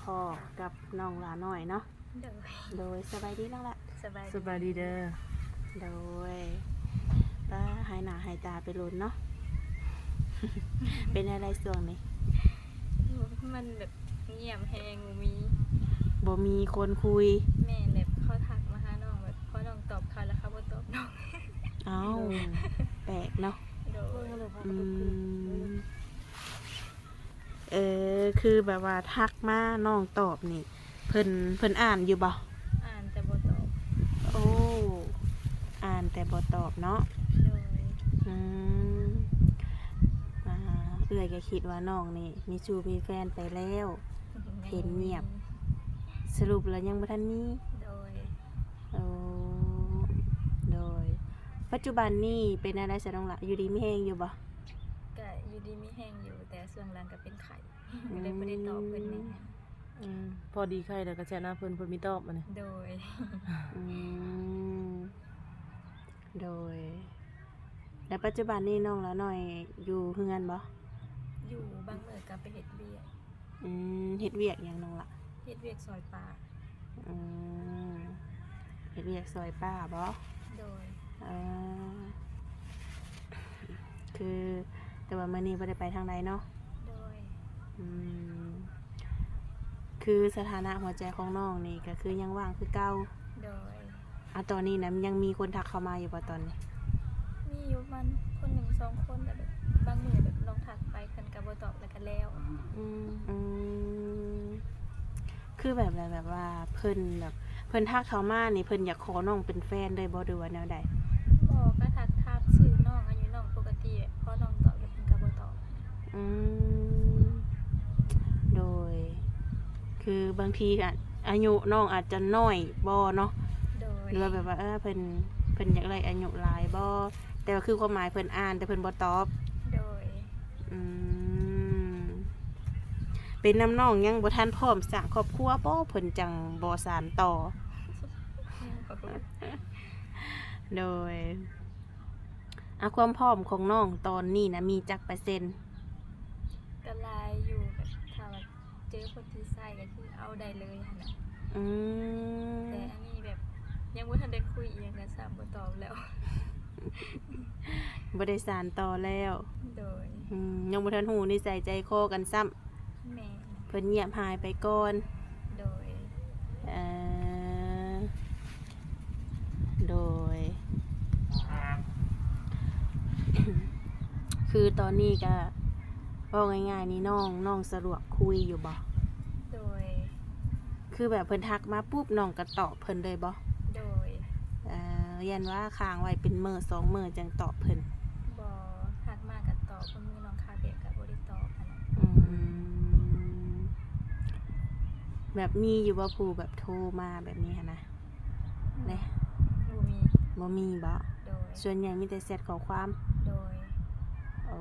ພໍ້ກັບນ້ອງຫຼ້ານ້ອຍເນາະ. ໂດຍ ໂດຍ ສະບາຍດີນ້ອງຫຼ້າ. ສະບາຍ ສະບາຍດີເດີ. ໂດຍ ປ້າ ຫາຍໜ້າຫາຍຕາໄປດົນເນາະ. ເປັນແນວໃດຊ່ວງນີ້? ມັນແບບງຽບແຮງ ບໍ່ມີ ບໍ່ມີຄົນຄຸຍ. ແມ່ນ ແບບເຂົາທັກມາຫານ້ອງ ແບບພໍນ້ອງຕອບເຂົາແລ້ວເຂົາບໍ່ຕອບນ້ອງ. ອ້າວ ໂດຍ ແປກເນາະ. ໂດຍ ອືມ ເອີ ຄືແບບວ່າທັກມານ້ອງຕອບນີ້ ເພິ່ນ ເພິ່ນອ່ານຢູ່ບໍ່? ອ່ານແຕ່ບໍ່ຕອບ. ໂອ້ ອ່ານແຕ່ບໍ່ຕອບເນາະ. ໂດຍ ອືມ ອ່າ ເອື້ອຍກໍຄິດວ່ານ້ອງນີ້ມີຊູ້ມີແຟນໄປແລ້ວ ແມ່ນ ເຫັນງຽບ. ສະຫຼຸບແລ້ວຍັງບໍ່ທັນມີ? ໂດຍ ໂອ້ ໂດຍ ປັດຈຸບັນນີ້ເປັນແນວໃດຊະນ້ອງຫຼ້າ? ຢູ່ດີມີແຮງຢູ່ບໍ່? ກະຢູ່ດີມີແຮງຢູ່ ແຕ່ຊ່ວງຫຼັງກະເປັນໄຂ້ ອືມ ກໍເລີຍບໍ່ໄດ້ຕອບເພິ່ນແດ່. ອືມ ພໍດີໄຂ້ແລ້ວກໍແຊດຫາເພິ່ນ ເພິ່ນມີຕອບບັດນີ້. ໂດຍ ອືມ ໂດຍ ແລ້ວປັດຈຸບັນນີ້ນ້ອງຫຼ້ານ້ອຍຢູ່ເຮືອນບໍ່? ຢູ່ ບາງມື້ກໍໄປເຮັດວຽກ. ອືມ ເຮັດວຽກຫຍັງນ້ອງຫຼ້າ? ເຮັດວຽກຊ່ອຍປ້າ. ອືມ ເຮັດວຽກຊ່ອຍປ້າບໍ? ໂດຍ ເອີ ຄື ແຕ່ວ່າມື້ນີ້ບໍ່ໄດ້ໄປທາງໃດເນາະ? ໂດຍ ອືມ ຄືສະຖານະຫົວໃຈຂອງນ້ອງນີ້ກໍຄືຍັງວ່າງຄືເກົ່າ? ໂດຍ ອາ ຕອນນີ້ນະ ຍັງມີຄົນທັກເຂົ້າມາຢູ່ບໍ່ຕອນນີ້? ມີຢູ່ປະມານຄົນໜຶ່ງສອງຄົນ ແຕ່ແບບບາງມື້ແບບນ້ອງທັກໄປເພິ່ນກໍບໍ່ຕອບ ແລ້ວກໍແລ້ວ. ອືມ ອືມ ຄືແບບ ແບບວ່າເພິ່ນແບບ ເພິ່ນທັກເຂົ້າມານີ້ ເພິ່ນຢາກຂໍນ້ອງເປັນແຟນເລີຍບໍ່ ຫຼືວ່າແນວໃດ? ບໍ່ ກໍທັກຖາມຊື່ນ້ອງ ອາຍຸນ້ອງປົກກະຕິ ພໍນ້ອງຕອບແລ້ວເພິ່ນກໍບໍ່ຕອບ. ອືມ ໂດຍ ຄືບາງທີອາ ອາຍຸນ້ອງອາດຈະນ້ອຍບໍ່ເນາະ? ໂດຍ ຫຼືວ່າແບບວ່າ ເອີ ເພິ່ນ ເພິ່ນຢາກໄດ້ອາຍຸຫຼາຍບໍ່? ແຕ່ວ່າຄືຄວາມໝາຍເພິ່ນອ່ານ ແຕ່ເພິ່ນບໍ່ຕອບ. ໂດຍ ອືມ ເປັນນຳນ້ອງຍັງບໍ່ທັນພ້ອມສ້າງຄອບຄົວບໍ ເພິ່ນຈັ່ງບໍ່ສານຕໍ່? ໂດຍ ອາ ຄວາມພ້ອມຂອງນ້ອງຕອນນີ້ນະ ມີຈັກເປີເຊັນ? ກໍຫຼາຍຢູ່ ແບບຖ້າວ່າເຈີຄົນທີ່ໃຊ່ກໍຄືເອົາໄດ້ເລີຍຫັ້ນນະ. ອືມ ແຕ່ອັນນີ້ແບບຍັງບໍ່ທັນໄດ້ຄຸຍອີ່ຫຍັງກັນຊ້ຳ ບໍ່ຕອບແລ້ວ. ບໍ່ໄດ້ສານຕໍ່ແລ້ວ. ໂດຍ ອືມ ຍັງບໍ່ທັນຮູ້ນິໄສໃຈຄໍກັນຊ້ຳ. ແມ່ນ ເພິ່ນງຽບຫາຍໄປກ່ອນ. ໂດຍ ເອີ ໂດຍ ຄືຕອນນີ້ກະ ເວົ້າງ່າຍໆນີ້ ນ້ອງ ນ້ອງສະດວກຄຸຍຢູ່ບໍ່? ໂດຍ ຄືແບບເພິ່ນທັກມາປຸບ ນ້ອງກໍຕອບເພິ່ນເລີຍບໍ່? ໂດຍ ເອີ ຢ້ານວ່າຄ້າງໄວ້ເປັນມື້ສອງມື້ຈັ່ງຕອບເພິ່ນ? ບໍ່ ທັກມາກໍຕອບ ບາງມື້ນ້ອງຄາວຽກກໍບໍ່ໄດ້ຕອບຫັ້ນນະ. ອືມ ແບບມີຢູ່ບໍ່ຜູ້ແບບໂທມາແບບນີ້ຫັ້ນນະ? ແນະ ບໍ່ມີ ບໍ່ມີບໍ? ໂດຍ ສ່ວນໃຫຍ່ມີແຕ່ແຊັດຂໍ້ຄວາມ. ໂດຍ ໂອ້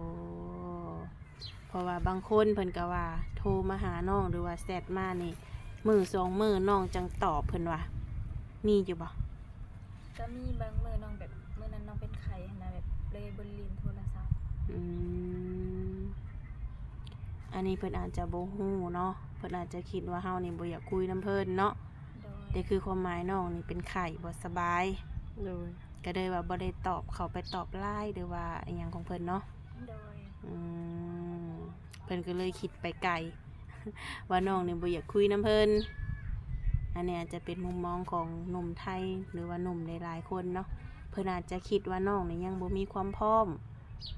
ເພາະວ່າບາງຄົນເພິ່ນກໍວ່າໂທມາຫານ້ອງ ຫຼືວ່າແຊັດມານີ້ ມື້ສອງມື້ນ້ອງຈັ່ງຕອບ ເພິ່ນວ່າ ມີຢູ່ບໍ່? ກໍມີບາງມື້ນ້ອງແບບ ມື້ນັ້ນນ້ອງເປັນໄຂ້ຫັ້ນນະ ແບບເລີຍບໍ່ໄດ້ຫຼິ້ນໂທລະສັບ. ອືມ ອັນນີ້ເພິ່ນອາດຈະບໍ່ຮູ້ເນາະ ເພິ່ນອາດຈະຄິດວ່າເຮົານີ້ບໍ່ຢາກຄຸຍນຳເພິ່ນເນາະ. ໂດຍ ແຕ່ຄືຄວາມໝາຍນ້ອງນີ້ເປັນໄຂ້ ບໍ່ສະບາຍ. ໂດຍ ກໍເລີຍວ່າບໍ່ໄດ້ຕອບ ເຂົ້າໄປຕອບ LINE ຫຼືວ່າອີ່ຫຍັງຂອງເພິ່ນເນາະ. ໂດຍ ອືມ ເພິ່ນກໍເລີຍຄິດໄປໄກ ວ່ານ້ອງນີ້ບໍ່ຢາກຄຸຍນຳເພິ່ນ. ອັນນີ້ອາດຈະເປັນມຸມມອງຂອງໜຸ່ມໄທ ຫຼືວ່າໜຸ່ມຫຼາຍໆຄົນເນາະ ເພິ່ນອາດຈະຄິດວ່ານ້ອງນີ້ຍັງບໍ່ມີຄວາມພ້ອມ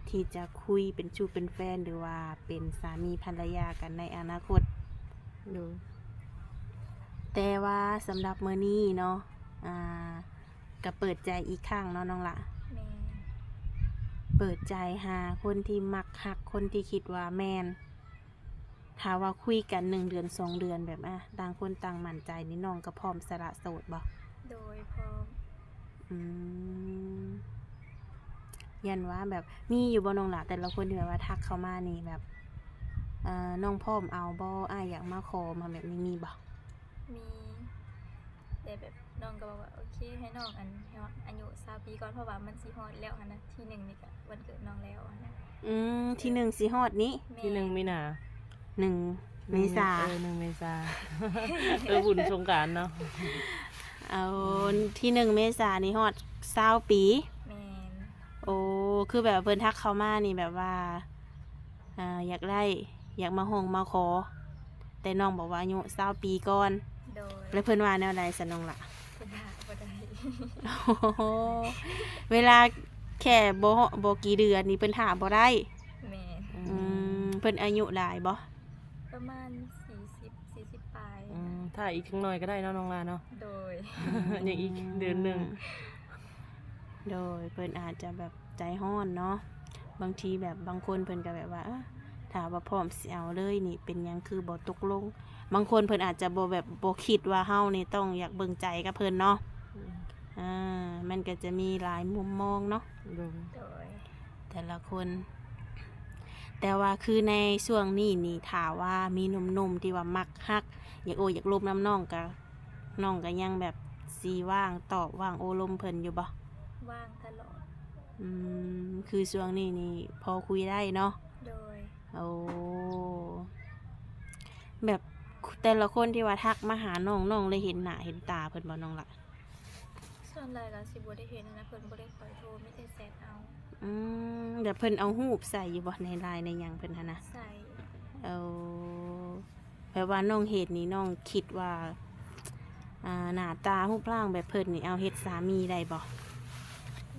ທີ່ຈະຄຸຍເປັນຊູ້ເປັນແຟນ ຫຼືວ່າເປັນສາມີພັນລະຍາກັນໃນອະນາຄົດ. ໂດຍ ແຕ່ວ່າສຳລັບມື້ນີ້ເນາະ ອ່າ ກໍເປີດໃຈອີກຄັ້ງເນາະນ້ອງຫຼ້າ. ແມ່ນ ເປີດໃຈຫາຄົນທີ່ມັກຮັກ ຄົນທີ່ຄິດວ່າແມ່ນ. ຖ້າວ່າຄຸຍກັນໜຶ່ງເດືອນສອງເດືອນ ແບບ ອ່າ ຕ່າງຄົນຕ່າງໝັ້ນໃຈນີ້ ນ້ອງກໍພ້ອມສະຫຼະໂສດບໍ່? ໂດຍ ພ້ອມ. ອືມ ຢ້ານວ່າແບບ ມີຢູ່ບໍ່ນ້ອງຫຼ້າ ແຕ່ລະຄົນທີ່ແບບວ່າທັກເຂົ້າມານີ້ ແບບ ເອີ ນ້ອງພ້ອມເອົາບໍ່? ອ້າຍຢາກມາຂໍມາ ແບບນີ້ມີບໍ່? ມີ ແຕ່ແບບນ້ອງກໍບອກວ່າ ໂອເຄ ໃຫ້ນ້ອງອັນ ໃຫ້ຮອດອາຍຸຊາວປີກ່ອນ ເພາະວ່າມັນຊິຮອດແລ້ວຫັ້ນນະ ທີໜຶ່ງນີ້ກະວັນເກີດນ້ອງແລ້ວຫັ້ນນະ. ອືມ ທີໜຶ່ງຊິຮອດນີ້. ແມ່ນ ທີໜຶ່ງມີນາ. ໜຶ່ງ ເມສາ ເອີ ໜຶ່ງເມສາ ເອີ ບຸນສົງການເນາະ. ເອົາ ທີໜຶ່ງເມສານີ້ຮອດຊາວປີ. ແມ່ນ. ໂອ້ ຄືແບບເພິ່ນທັກເຂົ້າມານີ້ແບບວ່າ ອ່າ ຢາກໄດ້ ຢາກມາຮ້ອງມາຂໍ ແຕ່ນ້ອງບອກວ່າອາຍຸຊາວປີກ່ອນ. ໂດຍ. ແລ້ວເພິ່ນວ່າແນວໃດຊະນ້ອງລະ? ເພິ່ນຖ້າບໍ່ໄດ້. ໂອ້ໂຫ ເວລາແຄ່ບໍ່ ບໍ່ກີ່ເດືອນນີ້ເພິ່ນຖ້າບໍ່ໄດ້. ແມ່ນ. ອືມ ເພິ່ນອາຍຸຫຼາຍບໍ່? ປະມານສີ່ສິບ ສີ່ສິບປາຍ. ອືມ ຖ້າອີກຈັກໜ້ອຍກໍໄດ້ເນາະນ້ອງລາເນາະ. ໂດຍ. ອືມ ຍັງອີກເດືອນໜຶ່ງ. ໂດຍ ເພິ່ນອາດຈະແບບໃຈຮ້ອນເນາະ ບາງທີແບບບາງຄົນເພິ່ນກໍແບບວ່າ ເອີ ຖ້າວ່າພ້ອມຊິເອົາເລີຍນີ້ ເປັນຫຍັງຄືບໍ່ຕົກລົງ? ບາງຄົນເພິ່ນອາດຈະບໍ່ແບບ ບໍ່ຄິດວ່າເຮົານີ້ຕ້ອງຢາກເບິ່ງໃຈກັບເພິ່ນເນາະ. ອືມ ອ່າ ມັນກໍຈະມີຫຼາຍມຸມມອງເນາະ. ໂດຍ. ໂດຍ. ແຕ່ລະຄົນ ແຕ່ວ່າຄືໃນຊ່ວງນີ້ນີ້ ຖ້າວ່າມີໜຸ່ມໆທີ່ວ່າມັກຮັກ ຢາກໂອ້ຢາກລົມນຳນ້ອງ ກະ ນ້ອງກະຍັງແບບຊິວ່າງຕອບ ວ່າງໂອ້ລົມເພິ່ນຢູ່ບໍ່? ວ່າງຕະຫຼອດ. ອືມ ຄືຊ່ວງນີ້ນີ້ພໍຄຸຍໄດ້ເນາະ. ໂດຍ. ໂອ້ ແບບແຕ່ລະຄົນທີ່ວ່າທັກມາຫານ້ອງ ນ້ອງໄດ້ເຫັນໜ້າເຫັນຕາເພິ່ນບໍ່ນ້ອງລະ? ສ່ວນຫຼາຍກໍຊິບໍ່ໄດ້ເຫັນນະ ເພິ່ນບໍ່ໄດ້ຄ່ອຍໂທ ມີແຕ່ແຊັດເອົາ. ອືມ ແບບເພິ່ນເອົາຮູບໃສ່ຢູ່ບໍ່ ໃນລາຍໃນຫຍັງເພິ່ນຫັ້ນນະ? ໃສ່. ເອົາ ແບບວ່ານ້ອງເຫັນນີ້ ນ້ອງຄິດວ່າ ອ່າ ໜ້າຕາຮູບຮ່າງແບບເພິ່ນນີ້ ເອົາເຮັດສາມີໄດ້ບໍ່?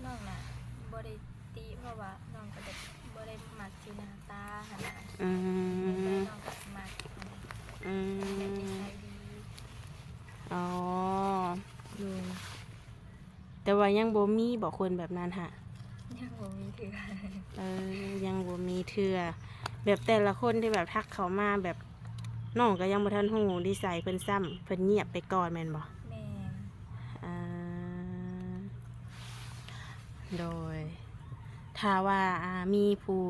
ນ້ອງນະບໍ່ໄດ້ຕິ ເພາະວ່ານ້ອງກໍແບບບໍ່ໄດ້ມັກທີ່ໜ້າຕາຫັ້ນນະ. ອືມ ແຕ່ນ້ອງກໍມັກ ອືມ ແບບນິໄສດີ. ອໍ ໂດຍ. ແຕ່ວ່າຍັງບໍ່ມີບໍ່ຄົນແບບນັ້ນຫະ? ຍັງບໍ່ມີເທື່ອ. ເອີ ຍັງບໍ່ມີເທື່ອ. ແບບແຕ່ລະຄົນທີ່ແບບທັກເຂົ້າມາ ແບບນ້ອງກໍຍັງບໍ່ທັນຮູ້ນິໄສເພິ່ນຊ້ຳ ເພິ່ນງຽບໄປກ່ອນແມ່ນບໍ່? ແມ່ນ. ອ່າ ໂດຍ. ຖ້າວ່າ ອ່າ ມີຜູ້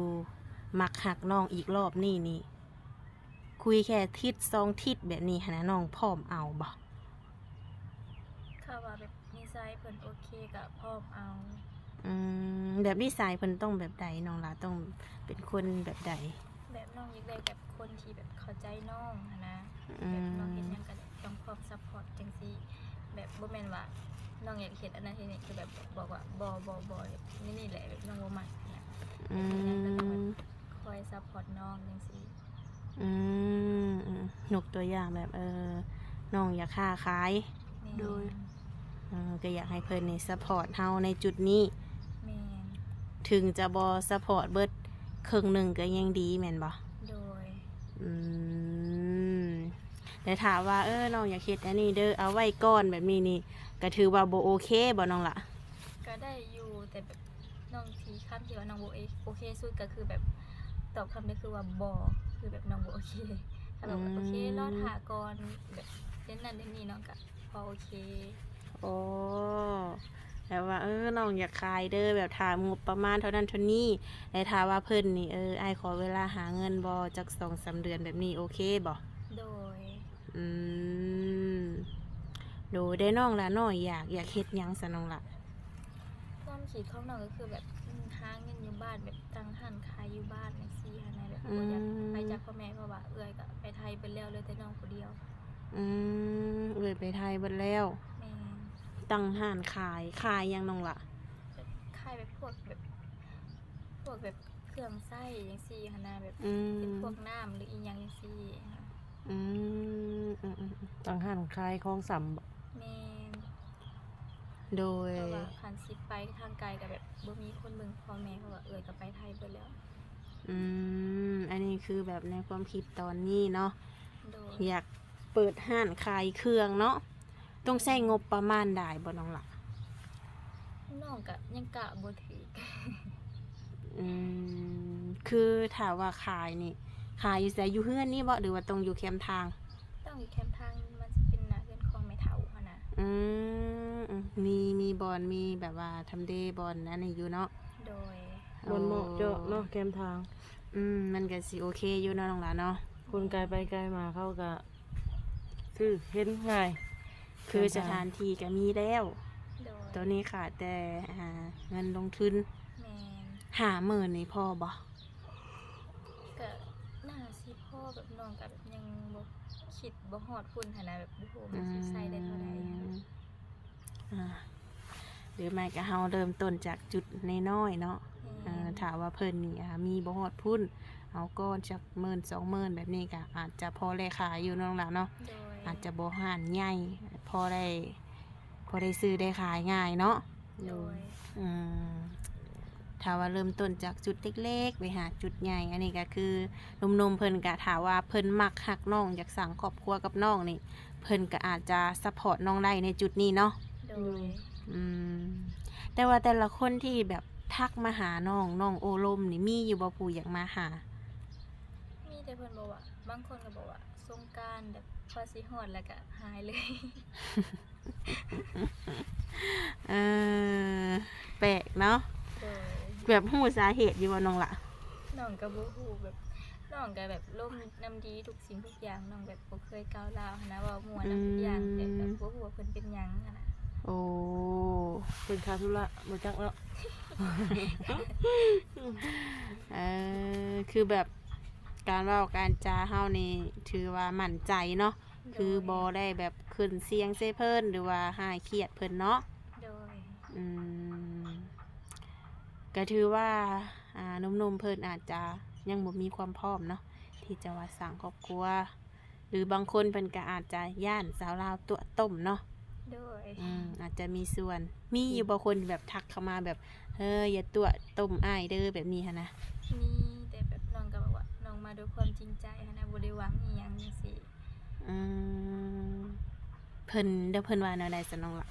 ມັກຮັກນ້ອງອີກລອບນີ້ນີ້ ຄຸຍແຄ່ທິດສອງທິດແບບນີ້ຫັ້ນນະ ນ້ອງພ້ອມເອົາບໍ່? ຖ້າວ່າແບບນິໄສເພິ່ນໂອເຄກໍພ້ອມເອົາ. ອືມ ແບບນິໄສເພິ່ນຕ້ອງແບບໃດນ້ອງລະ? ຕ້ອງເປັນຄົນແບບໃດ? ແບບນ້ອງຢາກໄດ້ແບບຄົນທີ່ແບບເຂົ້າໃຈນ້ອງຫັ້ນນະ. ອືມ ແບບນ້ອງເຮັດຫຍັງກໍຕ້ອງພ້ອມຊັບພອດຈັ່ງຊີ້. ແບບບໍ່ແມ່ນວ່ານ້ອງຢາກເຮັດອັນນັ້ນເຮັດນີ້ ຄືແບບບອກວ່າ ບໍ່ ບໍ່ ບໍ່ ແບບນີ້ແຫຼະ ແບບນ້ອງບໍ່ມັກ ອືມ ເຮັດຫຍັງກໍຕ້ອງແບບ ຄອຍຊັບພອດນ້ອງຈັ່ງຊີ້. ອືມ ອືມ ຍົກຕົວຢ່າງແບບ ເອີ ນ້ອງຢາກຄ້າຂາຍ. ແມ່ນ. ໂດຍ. ເອີ ກໍຢາກໃຫ້ເພິ່ນນີ້ຊັບພອດເຮົາໃນຈຸດນີ້. ແມ່ນ. ເຖິງຈະບໍ່ຊັບພອດເບິດເຄິ່ງໜຶ່ງກໍຍັງດີແມ່ນບໍ່? ໂດຍ. ອືມ ແຕ່ຖ້າວ່າ ເອີ ນ້ອງຢາກເຮັດອັນນີ້ເດີ ເອົາໄວ້ກ່ອນແບບນີ້ນີ້ ກໍຖືວ່າບໍ່ໂອເຄບໍ່ນ້ອງລະ? ກໍໄດ້ຢູ່ ແຕ່ແບບ ນ້ອງທີ່ ຄຳທີ່ວ່ານ້ອງບໍ່ເອ ໂອເຄສຸດກໍຄືແບບ ຕອບຄຳດຽວຄືວ່າບໍ່ ຄືແບບນ້ອງບໍ່ໂອເຄ. ຖ້າແບບ ອືມ ໂອເຄ ລໍຖ້າກ່ອນ ແບບເດືອນນັ້ນເດືອນນີ້ ນ້ອງກໍພໍໂອເຄ. ໂອ້ ແບບວ່າ ເອີ ນ້ອງຢາກຂາຍເດີ ແບບຖ້າງົບປະມານເທົ່ານັ້ນເທົ່ານີ້ ແລະ ຖ້າວ່າເພິ່ນນີ້ ເອີ ອ້າຍຂໍເວລາຫາເງິນບໍ່ ຈັກສອງສາມເດືອນ ແບບນີ້ໂອເຄບໍ່? ໂດຍ. ອືມ ໂດຍ. ແຕ່ນ້ອງລະນ້ອຍຢາກ ຢາກເຮັດຫຍັງຊະນ້ອງລະ? ຄວາມຄິດຂອງນ້ອງກໍຄືແບບ ອືມ ຫາເງິນຢູ່ບ້ານ ແບບຕັ້ງຮ້ານຂາຍຢູ່ບ້ານຈັ່ງຊີ້ຫັ້ນນະ ແບບ ອືມ ບໍ່ຢາກໄປຈາກພໍ່ແມ່ ເພາະວ່າເອື້ອຍກໍໄປໄທເບິດແລ້ວ ເຫຼືອແຕ່ນ້ອງຜູ້ດຽວ. ອືມ ເອື້ອຍໄປໄທເບິດແລ້ວ. ແມ່ນ. ຕັ້ງຮ້ານຂາຍ ຂາຍຫຍັງນ້ອງລະ? ແບບຂາຍແບບພວກ ແບບ ພວກແບບ ເຄື່ອງໃຊ້ຈັ່ງຊີ້ຫັ້ນນະ ແບບ ອືມ ເປັນພວກນ້ຳ ຫຼື ອີ່ຫຍັງຈັ່ງຊີ້. ອືມ ອືມໆ ຕັ້ງຮ້ານຂາຍຂອງສ່ຳບໍ? ແມ່ນ. ໂດຍ. ເພາະວ່າຄັນຊິໄປທາງໄກກໍແບບບໍ່ມີຄົນເບິ່ງພໍ່ແມ່ ເພາະວ່າເອື້ອຍກໍໄປໄທເບິດແລ້ວ. ອືມ ອັນນີ້ຄືແບບໃນຄວາມຄິດຕອນນີ້ເນາະ. ໂດຍ. ຢາກເປີດຮ້ານຂາຍເຄື່ອງເນາະ. ຕ້ອງໃຊ້ງົບປະມານຫຼາຍບໍ່ນ້ອງລະ? ນ້ອງກະຍັງກະບໍ່ຖືກ. ອືມ ຄືຖ້າວ່າຂາຍນີ້ ຂາຍຢູ່ໃສ? ຢູ່ເຮືອນນີ້ບໍ ຫຼືວ່າຕ້ອງຢູ່ແຄມທາງ? ຕ້ອງຢູ່ແຄມທາງ ມັນຊິເປັນໜ້າເຮືອນຂອງແມ່ເຖົ້າຫັ້ນນະ. ອືມ ອືມ ມີ ມີບ່ອນ ມີແບບວ່າທຳເລບ່ອນອັນນີ້ຢູ່ເນາະ. ໂດຍ. ບ່ອນເໝາະເຈາະເນາະ ໂອ້ ແຄມທາງ. ອືມ ມັນກະຊິໂອເຄຢູ່ເນາະນ້ອງຫຼາເນາະ. ຄົນໄກໄປໄກມາເຂົາກະ ຄືເຫັນງ່າຍ ຄືສະຖານທີ່ກະມີແລ້ວ. ໂດຍ. ຕອນນີ້ຂາດແຕ່ ອ່າ ເງິນລົງທຶນ. ແມ່ນ. ຫ້າໝື່ນນີ້ພໍບໍ່? ກະໜ້າຊິພໍ ແບບນ້ອງກະແບບຍັງ ຄິດບໍ່ຮອດພຸ້ນຫັ້ນນະ ແບບບໍ່ຮູ້ວ່າມັນຊິໃຊ້ໄດ້ເທົ່າໃດຫັ້ນ. ອືມ ອ່າ ຫຼືໄມ່ກໍເຮົາເລີ່ມຕົ້ນຈາກຈຸດນ້ອຍໆເນາະ. ແມ່ນ. ເອີ ຖ້າວ່າເພິ່ນນີ້ ອ່າ ມີບໍ່ຮອດພຸ້ນ ເອົາກ່ອນຈັກໝື່ນສອງໝື່ນແບບນີ້ ກໍອາດຈະພໍໄດ້ຂາຍຢູ່ເນາະນ້ອງຫຼ້າເນາະ. ໂດຍ. ອາດຈະບໍ່ຮ້ານໃຫຍ່ ພໍໄດ້ ພໍໄດ້ຊື້ໄດ້ຂາຍງ່າຍເນາະ. ໂດຍ. ອືມ ຖ້າວ່າເລີ່ມຕົ້ນຈາກຈຸດເລັກໆ ໄປຫາຈຸດໃຫຍ່ ອັນນີ້ກໍຄືໜຸ່ມໆເພິ່ນກໍ ຖ້າວ່າເພິ່ນມັກຮັກນ້ອງ ຢາກສ້າງຄອບຄົວກັບນ້ອງນີ້ ເພິ່ນກໍອາດຈະຊັບພອດນ້ອງໄດ້ໃນຈຸດນີ້ເນາະ. ໂດຍ. ອືມ ແຕ່ວ່າແຕ່ລະຄົນທີ່ແບບທັກມາຫານ້ອງ ນ້ອງໂອ້ລົມນີ້ ມີຢູ່ບໍ່ຜູ້ຢາກມາຫາ? ມີ ແຕ່ເພິ່ນບອກວ່າ ບາງຄົນກໍບອກວ່າ ສົງການແບບພໍຊິຮອດແລ້ວກໍຫາຍເລີຍ. ເອີ ແປກເນາະ. ໂດຍ. ແບບຮູ້ສາເຫດຢູ່ບໍ່ນ້ອງຫຼ້າ? ນ້ອງກໍບໍ່ຮູ້ ແບບ ນ້ອງກໍແບບລົມນຳດີທຸກສິ່ງທຸກຢ່າງ ນ້ອງແບບບໍ່ເຄີຍກ້າວລາວຫັ້ນນະ ເວົ້າມ່ວນນຳທຸກຢ່າງ. ອືມ. ແຕ່ກໍບໍ່ຮູ້ວ່າເພິ່ນເປັນຫຍັງຫັ້ນນະ. ໂອ້ ເພິ່ນຄາທຸລະ ບໍ່ຈັກເນາະ. ເອີ ຄືແບບການເວົ້າການຈາເຮົານີ້ ຖືວ່າໝັ້ນໃຈເນາະ. ໂດຍ. ຄືບໍ່ໄດ້ແບບຂຶ້ນສຽງໃສ່ເພິ່ນ ຫຼືວ່າຮ້າຍຄຽດເພິ່ນເນາະ. ໂດຍ. ອືມ ກໍຖືວ່າ ອ່າ ໜຸ່ມໆເພິ່ນອາດຈະຍັງບໍ່ມີຄວາມພ້ອມເນາະ ທີ່ຈະວ່າສ້າງຄອບຄົວ ຫຼືບາງຄົນເພິ່ນກໍອາດຈະຢ້ານສາວລາວຕົວະຕົ້ມເນາະ. ໂດຍ. ອືມ ອາດຈະມີສ່ວນ. ມີຢູ່ບໍ່ຄົນແບບທັກເຂົ້າມາແບບ ເອີ ຢ່າຕົວະຕົ້ມອ້າຍເດີ ແບບນີ້ຫັ້ນນະ? ມີ ແຕ່ແບບນ້ອງກໍບອກວ່າ ນ້ອງມາດ້ວຍຄວາມຈິງໃຈຫັ້ນນະ ບໍ່ໄດ້ຫວັງອີ່ຫຍັງຈັ່ງຊີ້. ອືມ ເພິ່ນ ແລ້ວເພິ່ນວ່າແນວໃດຊະນ້ອງລະ?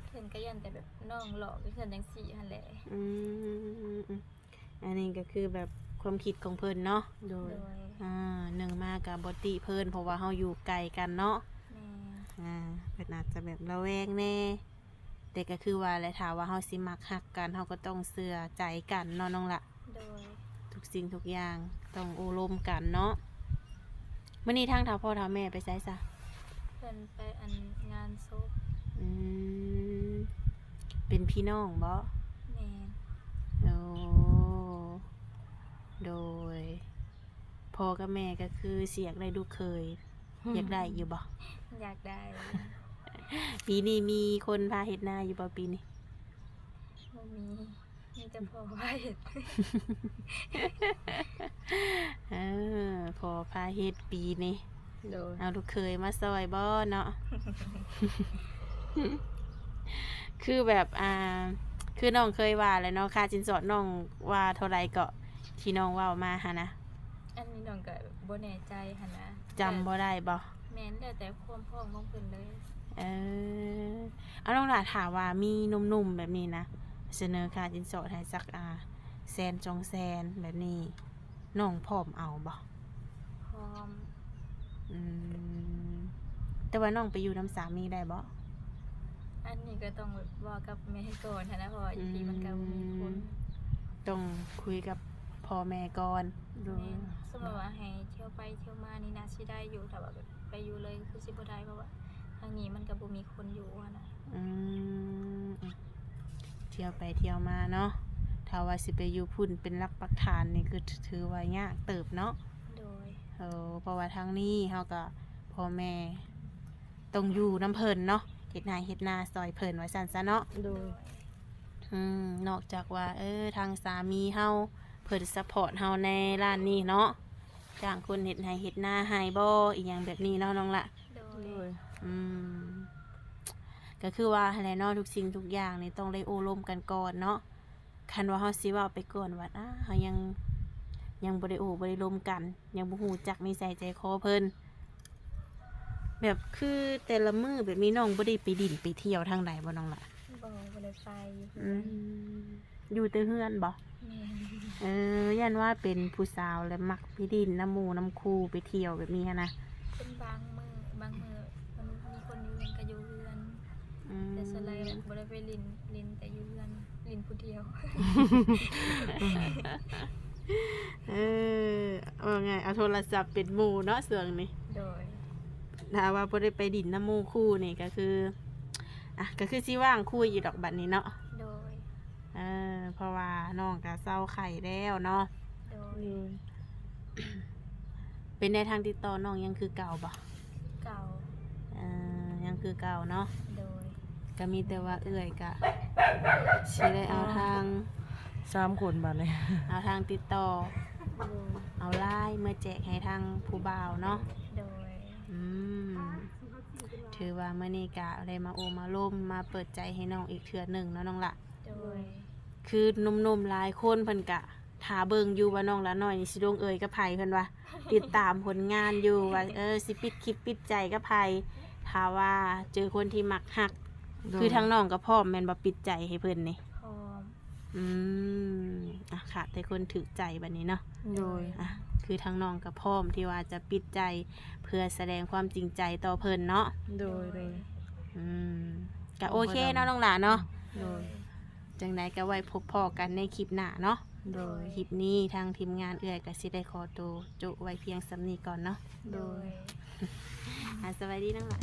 ເພິ່ນກໍຢ້ານແຕ່ແບບນ້ອງຫຼອກເພິ່ນຈັ່ງຊີ້ຫັ້ນແຫຼະ. ອືມ ອັນນີ້ກໍຄືແບບຄວາມຄິດຂອງເພິ່ນເນາະ. ໂດຍ. ໂດຍ. ອ່າ ໜຶ່ງມາກໍບໍ່ຕິເພິ່ນ ເພາະວ່າເຮົາຢູ່ໄກກັນເນາະ. ແມ່ນ. ອ່າ ເພິ່ນອາດຈະແບບລະແວງແດ່ ແຕ່ກໍຄືວ່າແຫຼະ ຖ້າວ່າເຮົາຊິມັກຮັກກັນ ເຮົາກໍຕ້ອງເຊື່ອໃຈກັນເນາະນ້ອງລະ. ໂດຍ. ທຸກສິ່ງທຸກຢ່າງຕ້ອງໂອ້ລົມກັນເນາະ. ມື້ນີ້ທາງທ້າວພໍ່ທ້າວແມ່ໄປໃສຊະ? ເພິ່ນໄປອັນງານສົບ. ອືມ ເປັນພີ່ນ້ອງບໍ? ແມ່ນ. ໂອ້ ໂດຍ. ພໍ່ກັບແມ່ກໍຄືຊິຢາກໄດ້ລູກເຂີຍ ຢາກໄດ້ຢູ່ບໍ່? ຢາກໄດ້. ປີນີ້ມີຄົນພາເຮັດນາຢູ່ບໍ່ປີນີ້? ບໍ່ມີ ມີແຕ່ພໍ່ພາເຮັດ. ເອີ ພໍ່ພາເຮັດປີນີ້. ໂດຍ. ເອົາລູກເຂີຍມາຊ່ອຍບໍ່ເນາະ? ຄືແບບ ອ່າ ຄືນ້ອງເຄີຍວ່າແຫຼະເນາະ ຄ່າສິນສອດນ້ອງວ່າເທົ່າໃດເກາະ ທີ່ນ້ອງເວົ້າມາຫັ້ນນະ? ອັນນີ້ນ້ອງກໍບໍ່ແນ່ໃຈຫັ້ນນະ. ຈຳບໍ່ໄດ້ບໍ? ແມ່ນ ແລ້ວແຕ່ຄວາມພ້ອມຂອງເພິ່ນເລີຍ. ເອີ ເອົາ ນ້ອງຫຼ້າ ຖ້າວ່າມີໜຸ່ມໆແບບນີ້ນະ ສະເໜີຄ່າສິນສອດໃຫ້ຈັກ ອ່າ ແສນສອງແສນແບບນີ້ ນ້ອງພ້ອມເອົາບໍ່? ພ້ອມ. ອືມ ແຕ່ວ່ານ້ອງໄປຢູ່ນຳສາມີໄດ້ບໍ່? ອັນນີ້ກໍຕ້ອງແບບເວົ້າກັບແມ່ກ່ອນຫັ້ນນະ ເພາະວ່າຢູ່ພີ້ມັນກໍບໍ່ມີຄົນ. ອືມ ຕ້ອງຄຸຍກັບພໍ່ແມ່ກ່ອນ. ໂດຍ. ແມ່ນ ສົມມຸດວ່າໃຫ້ທ່ຽວໄປທ່ຽວມານີ້ໜ້າຊິໄດ້ຢູ່ ຖ້າວ່າແບບໄປຢູ່ເລີຍຄືຊິບໍ່ໄດ້ ເພາະວ່າທາງນີ້ມັນກໍບໍ່ມີຄົນຢູ່ຫັ້ນນະ. ອືມ ທ່ຽວໄປທ່ຽວມາເນາະ. ຖ້າວ່າຊິໄປຢູ່ພຸ້ນເປັນຫຼັກປັກຖານນີ້ ຄືຖືວ່າຍາກເຕີບເນາະ. ໂດຍ. ເອີ ເພາະວ່າທາງນີ້ເຮົາກໍ ພໍ່ແມ່ຕ້ອງຢູ່ນຳເພິ່ນເນາະ ເຮັດໄຮ່ເຮັດນາຊ່ອຍເພິ່ນວ່າຊັ້ນຊະເນາະ. ໂດຍ. ອືມ ນອກຈາກວ່າ ເອີ ທາງສາມີເຮົາເພິ່ນຊັບພອດເຮົາໃນດ້ານນີ້ເນາະ ຈ້າງຄົນເຮັດໄຮ່ເຮັດນາໃຫ້ບໍ່ ອີ່ຫຍັງແບບນີ້ເນາະນ້ອງລະ. ໂດຍ. ໂດຍ. ອືມ ກໍຄືວ່າຫັ້ນແຫຼະເນາະ ທຸກສິ່ງທຸກຢ່າງນີ້ຕ້ອງໄດ້ໂອ້ລົມກັນກ່ອນເນາະ. ຄັນວ່າເຮົາຊິເວົ້າໄປກ່ອນວ່າ ອາ ເຮົາຍັງ ຍັງບໍ່ໄດ້ໂອ້ບໍ່ໄດ້ລົມກັນ ຍັງບໍ່ຮູ້ຈັກນິໄສໃຈຄໍເພິ່ນ ແບບຄືແຕ່ລະມື້ແບບນີ້ ນ້ອງບໍ່ໄດ້ໄປດິນໄປທ່ຽວທາງໃດບໍ່ນ້ອງລະ? ບໍ່ ບໍ່ໄດ້ໄປ ຢູ່ເຮືອນ. ອືມ ຢູ່ແຕ່ເຮືອນບໍ? ແມ່ນ. ເອີ ຢ້ານວ່າເປັນຜູ້ສາວແລ້ວມັກໄປດິນນຳໝູ່ນຳຄູ່ ໄປທ່ຽວແບບນີ້ຫັ້ນນະ. ເປັນບາງມື້ ບາງມື້ມັນມີຄົນຢູ່ເຮືອນກໍຢູ່ເຮືອນ. ອືມ ແຕ່ສ່ວນຫຼາຍບໍ່ໄດ້ໄປຫຼິ້ນ ຫຼິ້ນແຕ່ຢູ່ເຮືອນ ຫຼິ້ນຜູ້ດຽວ. ເອີ ເວົ້າງ່າຍເອົາໂທລະສັບເປັນໝູ່ເນາະຊ່ວງນີ້. ໂດຍ. ຖ້າວ່າບໍ່ໄດ້ໄປຫຼິ້ນນຳໝູ່ຄູ່ນີ້ກໍຄື ອ່ະ ກໍຄືຊິວ່າງຄຸຍຢູ່ດອກບັດນີ້ເນາະ. ໂດຍ. ເອີ ເພາະວ່ານ້ອງກໍເຊົາໄຂ້ແລ້ວເນາະ. ໂດຍ. ໂດຍ. ເປັນໃດທາງຕິດຕໍ່ນ້ອງຍັງຄືເກົ່າບໍ່? ຄື ເອີ ຍັງຄືເກົ່າເນາະ. ໂດຍ. ກໍມີແຕ່ວ່າເອື້ອຍກໍຊິໄດ້ເອົາທາງ ສາມຄົນບາດນີ້ ເອົາທາງຕິດຕໍ່ ໂດຍ ເອົາ LINE ເມືອແຈກໃຫ້ທາງຜູ້ບ່າວເນາະ. ໂດຍ. ອືມ ຖືວ່າມື້ນີ້ກະໄດ້ມາໂອ້ມາລົມ ມາເປີດໃຈໃຫ້ນ້ອງອີກເທື່ອໜຶ່ງເນາະນ້ອງລະ. ໂດຍ. ຄືໜຸ່ມໆຫຼາຍຄົນເພິ່ນກະຖ້າເບິ່ງຢູ່ວ່ານ້ອງຫຼານ້ອຍນີ້ຊິລົງເອີຍກັບໃຜ ເພິ່ນວ່າ ຕິດຕາມຜົນງານຢູ່ວ່າ ເອີ ຊິປິດຄລິບປິດໃຈກັບໃຜ. ຖ້າວ່າເຈີຄົນທີ່ມັກຮັກ ໂດຍ ຄືທາງນ້ອງກໍພ້ອມແມ່ນບໍ່ ປິດໃຈໃຫ້ເພິ່ນນີ້? ພ້ອມ. ອືມ ອ່ະ ຂາດແຕ່ຄົນຖືກໃຈບັດນີ້ເນາະ. ໂດຍ. ອ່ະ ຄືທາງນ້ອງກໍພ້ອມທີ່ວ່າຈະປິດໃຈ ເພື່ອສະແດງຄວາມຈິງໃຈຕໍ່ເພິ່ນເນາະ. ໂດຍ ໂດຍ. ອືມ ກໍໂອເຄເນາະນ້ອງຫຼາເນາະ. ໂດຍ. ຈັ່ງໃດກໍໄວ້ພົບພໍ້ກັນໃນຄລິບໜ້າເນາະ. ໂດຍ. ຄລິບນີ້ທາງທີມງານເອື້ອຍກໍຊິໄດ້ຂໍໂຕໂຈະໄວ້ພຽງສ່ຳນີ້ກ່ອນເນາະ. ໂດຍ. ໂດຍ. ອ່າ ສະບາຍດີນ້ອງຫຼາ.